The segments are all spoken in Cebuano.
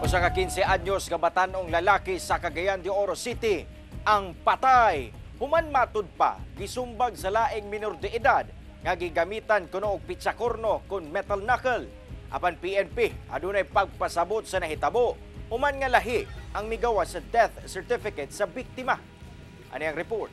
Usa ka 15 anyos nga batan-ong lalaki sa Cagayan de Oro City ang patay. Human matud pa, gisumbag sa laing minor de edad nga gigamitan kuno og pitsakorno kun metal knuckle. Apan PNP adunay pagpasabot sa nahitabo human nga lahi ang migawas sa death certificate sa biktima. Ani ang report.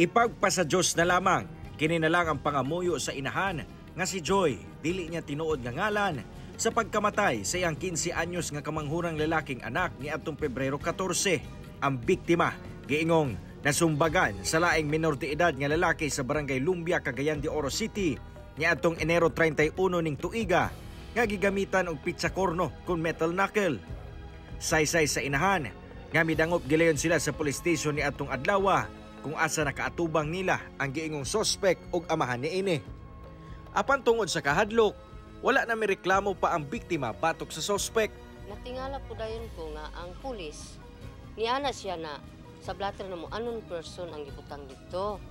Ipagpasa Diyos na lamang, kini na lang ang pangamuyo sa inahan nga si Joy, dili niya tinuod nga ngalan, sa pagkamatay sa iyang 15 anyos nga kamanghurang lalaking anak ni atong Pebrero 14. Ang biktima, giingong nasumbagan sa laing minor de edad nga lalaki sa Barangay Lumbia, Cagayan de Oro City ni atong Enero 31 ning tuiga nga gigamitan og pitsakorno kun metal knuckle. Saysay sa inahan, nga midangop gilayon sila sa police station ni atong adlawa kung asa nakaatubang nila ang giingong sospek ug amahan niini. Apan tungod sa kahadlok, wala na mireklamo pa ang biktima batok sa sospek. Natingala po dayon ko nga ang pulis, niana siya na sa blatter na mo, unknown person ang gibutang dito.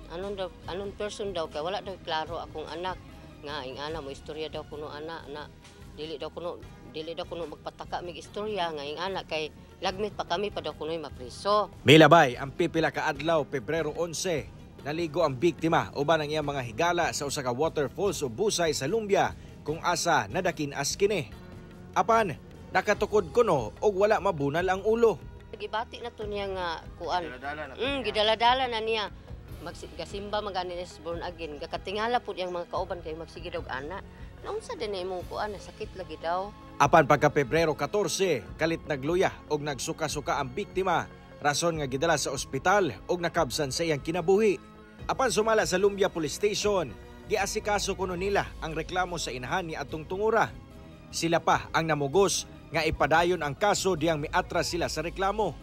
Anon daw, unknown person daw kay wala daw klaro akong anak nga ing ana mo istorya daw kuno ana na dili daw kuno magpataka mig istorya nga ing ana kay lagmit pa kami pa daw kuno'y mapriso. Milabay ang pipila ka adlaw, Pebrero 11, naligo ang biktima uban ang iyang mga higala sa usa ka waterfalls o busay sa Lumbia kung asa nadakin-as kini. Apan nakatukod kuno og wala mabunal ang ulo. Gibati na to niya nga kuan. Gidala-dala na niya. Gasimba magani is born again. Gakatingala pud iyang mga kauban kay magsige daw ana. Naunsa din na imong kuan, sakit lagi daw. Apan pagka Pebrero 14, kalit nagluya og nagsuka-suka ang biktima, rason nga gidala sa ospital og nakabsan sa iyang kinabuhi. Apan sumala sa Lumbia Police Station, giasikaso kuno nila ang reklamo sa inahan ni atong tungura. Sila pa ang namugos nga ipadayon ang kaso diyang miatras sila sa reklamo.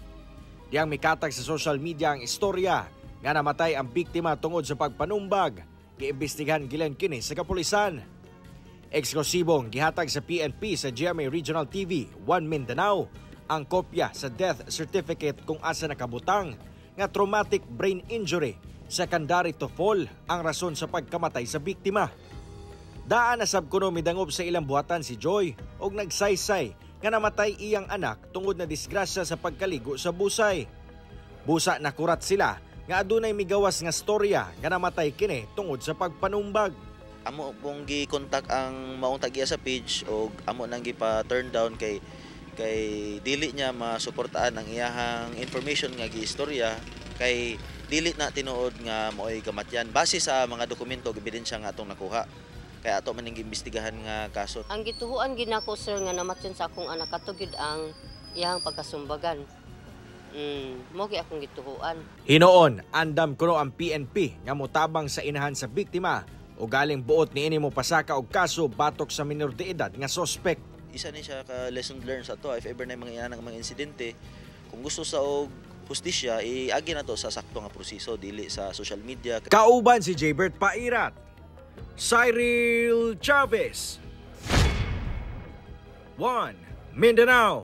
Diyang mikatag sa social media ang istorya nga namatay ang biktima tungod sa pagpanumbag, giimbestigahan gilan kini sa kapulisan. Eksklusibong gihatag sa PNP sa GMA Regional TV, One Mindanao, ang kopya sa death certificate kung asa nakabutang nga traumatic brain injury secondary to fall ang rason sa pagkamatay sa biktima. Daan na sab kuno midangop sa ilang buhatan si Joy og nagsaysay nga namatay iyang anak tungod na disgrasya sa pagkaligo sa busay. Busa nakurat sila nga adunay migawas nga storya nga namatay kini tungod sa pagpanumbag. Amo pong gi-contact ang maong tag-iya sa page og amo nang gipa turn down kay kay dili niya masuportaan ang iyahang information nga giistorya kay dili na tinuod nga maoy kamatyan base sa mga dokumento ug ebidensya nga atong nakuha, kaya ato man ning giimbestigahan nga kaso. Ang gituhuan ginako, sir, nga namatyan sa akong anak kato gyud ang iyang pagkasumbagan. Mo gyud akong gituhuan. Hinuon, andam kuno ang PNP nga motabang sa inahan sa biktima o galing buot niini mo pasaka og kaso batok sa minor de edad nga sospek. Isa ni siya ka lesson learned sa ato, if ever na mga inanang mga insidente, kung gusto sa og hustisya, iagi na to sa sakto nga proseso, dili sa social media. Kauban si Jaybert Pairat, Cyril Chavez, 1 Mindanao.